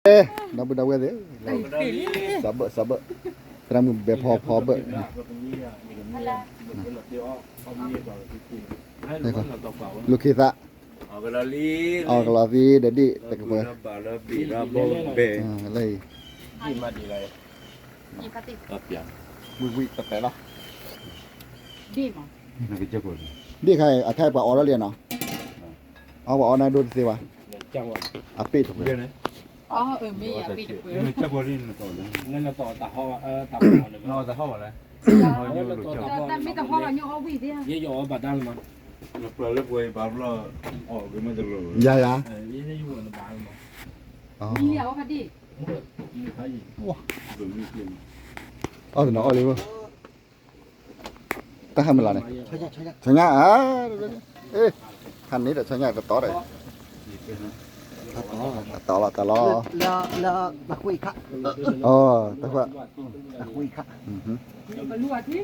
ဒီပုၢ်ဒီဝဲၢ်သ့ၣ်, စးဘၢၣ်စးဘၢၣ်, သရၣ်မုၣ်ဘဲဖီဖီဘၢၣ်, လူၤခ့သး, အီၣ်ကလီၤသံဒီးဒ့ၣ်တကပၤ, လၢအံၤ, ဝံၤဝံၤတတဲလီၤ, ဒ့ၣ်ခါအံၤ အခါအံၤပှၤအီၣ်ထီၣ်လံနီၤ, အီၣ်ပှၤအီၣ်နၢ်ဒိၣ်တသ့ဘၣ်, အပ့ၢ်ထီၣ်ဝဲ, ယၤယၤ, အီၣ်တနီၤအီၣ်လံ, တၢ်ဟဲမလီၤန့ၣ်, ဆီညါ, ဖးန့ၢ်ဒီးဆီညါတတီဒီး, တတီလီၤတတီလီၤ,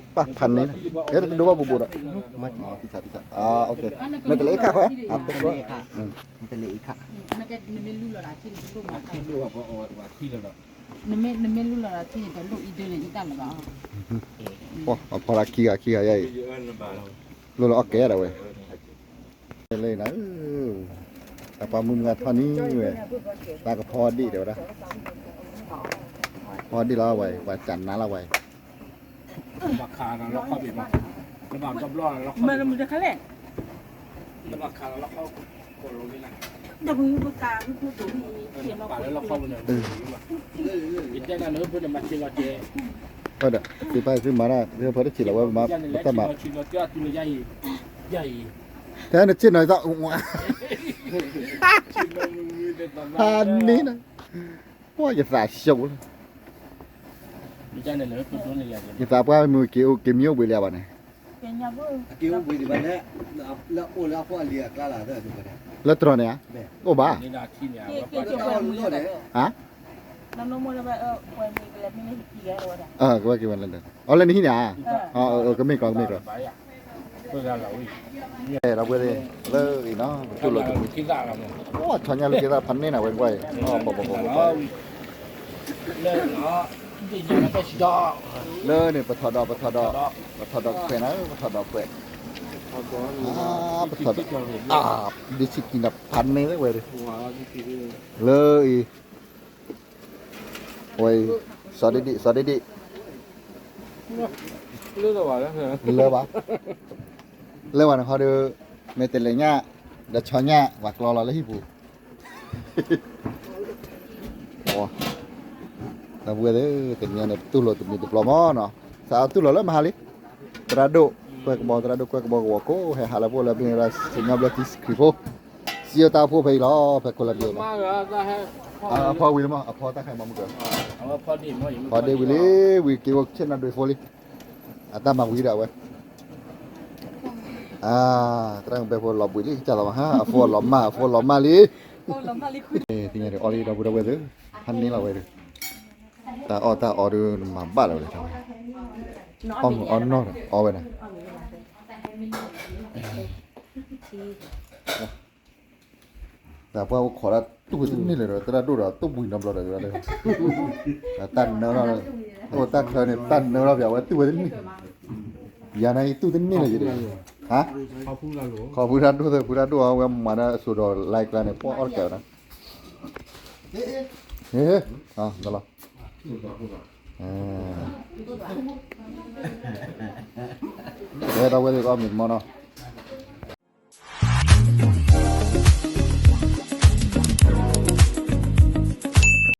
တၢ်ဃိ, ဖးန့ၢ်, ဟဲတကဒိဘၣ်ဘူးဘူးဒီး, မ့ၢ်တလၢအ့ၣ်ခါခွဲ, တလၢအ့ၣ်ခါ, နမ့ၢ်လူလီၤဒီးထံန့ၣ်တလိၣ်အံၤဒၢန့ၣ်တၢ်လၢၤဘၣ်, အဖီလာ်ခံဂၤခံဂၤယါအံၤ, လိၣ်လၢအီၣ်ကဲဒၣ်ဝဲ, လၢနၤ, တၢ်ပှၤမုၢ်မုၢ်အထီၣ်နံၤဝဲ, တၢ်ကဖီဒံၣ်တဲဝဲဒၣ်, ဖီဒံၣ်လီၤဝဲ, ပှၤကနါလီၤဝဲ မ့ၢ်တမုၢ်တခါလဲၣ်, ဒီးပက သ့ၣ်ပာ်သ့ၣ်မၤဒၣ် သ့ၣ်ဖီတဆံးလီၤဝဲ ပမၤတၢ်မၤ, ထဲနဆ့ၣ်နီၤသး, ဖးန့ၢ်နီၤ, ပှၤယသးဆူၣ်လီၤ, ယသးပှၢ်မုၢ်က့ၤအိၣ်က့ၤမံအိၣ်ဘှံးလံဘၣ်န့ၣ်, လၢတြီၤန့ၣ်ဧါ, အိၣ်ဘၣ်, ဟါ, ကဝဲက့ၤဝဲလၢ, အီၤလၢနဟံၣ်န့ၣ်ဧါ, ကမ့ၢ်ကီးကမ့ၢ်ကီး, ဒီပုၢ်ဝဲၢ်သ့ၣ်, လၢအံၤနီၤ, ပတူၢ်လိာ်တမံၤ, အိၣ်ဆီညါလၢက့ၤသးဖးန့ၢ်နၤဝဲကွၢ်အံၤ, လၢန့ၣ် ပထီၣ်ဒီး ပထီၣ်ဒီး, ပထီၣ်ဒီးခွဲးနၤ, ပထီၣ်ဒီးခွဲး, ပထီၣ်ဒီး, ဒ်ဆံးကံနၤဖးန့ၢ်ဝဲ, လၢအံၤ ဝဲအံၤ, စီၤဒ့ဒ့ၣ်, စီၤဒ့ဒ့ၣ်, လၢဘၣ်, လၢဘၣ်န့ၣ်ဟီဒီး, မ့ၢ်တလဲၤညၣ်, ဒီးဆီညၣ် ပှၤကျီလီၤလၢဟံၣ်ပူၤ, ဒီပုၢ်ဝဲၢ်သ့ၣ်, တနံၤအံၤန့ၣ် ပတူၢ်လိာ်တမံၤတဘျီမးနီၤ, စးထီၣ်တူၢ်လိာ်လၢမဟါလံ, သရၣ်ဒိၣ်ကွဲကဘီ, သရၣ်ဒိၣ်ကွဲကဘီကဝီၤကိး ဟဲဟးလၢပအိၣ်လၢပန့ၣ်ဒၣ် စံၣ်ညီၣ်ဘျၢထံစခရံာ်ဖိ, စံယိၣ်တၢ်အိၣ်ဖှိၣ်ဖဲအံၤလီၤ, ဖဲ Colombia အံၤ, အဖီဝံၤလံမး, အဖီတၢ်ခါမၤမုၢ်ကၢ, ဖီဒ့ဝံၤလံ, ဝံၤက့ၤအိၣ်ဆ့ၣ်နီၤဒွံးဖိလံ, အတၢ်မၤဝံၤဒီးအဝဲ သရၣ်မုၣ်ဘဲဖိလီၤဘှံးလံ ကစၢ်လီၤမး, အဖိလီၤမၢ်, အဖိလီၤမၢ်လံ, သ့ၣ်ညါဒီး အီၣ်လံဒီပုၢ်ဒီဝဲၢ်သ့ၣ်, ဖးန့ၢ်လီၤဝဲဒီး, တၢ်အီၣ်တၢ်အီဒီးနမၤဘၣ်လီၤဝဲ, အီၣ်မုာ်အီၣ်နီၢ်ဒီးအီၣ်ဝဲဒၣ် တၢ်ပှၢ်အိၣ်ခိးဒၣ်တူၢ်ဝဲတန့ၢ်လၢၤဒီး သရၣ်ဒိၣ်ဒီးတူၢ်ဘှံးနီတဘျီဒီး, တၢ်နၢလီၤ, အိၣ်တၢ်ချၢန့ၣ် တၢ်နၢလီၤပျးဝဲ တူၢ်ဝဲတန့ၢ်, ယၤန့ၣ်တူၢ်တန့ၢ်လၢၤယၤ, ဟါ, ခီဖုရၣ်ဒိၣ်သၢ ဖုရၣ်ဒိၣ်အဝဲမၤဒီးအစိၤဒီးလါကျါန့ၣ် ပှၢ်အီၣ်တကဲဝဲဒၣ်, ဟ့, လီၤ ဒီပုၢ်ဝဲၢ်သ့ၣ်အီၣ်မ့ၤတမီၢ်နီၤ,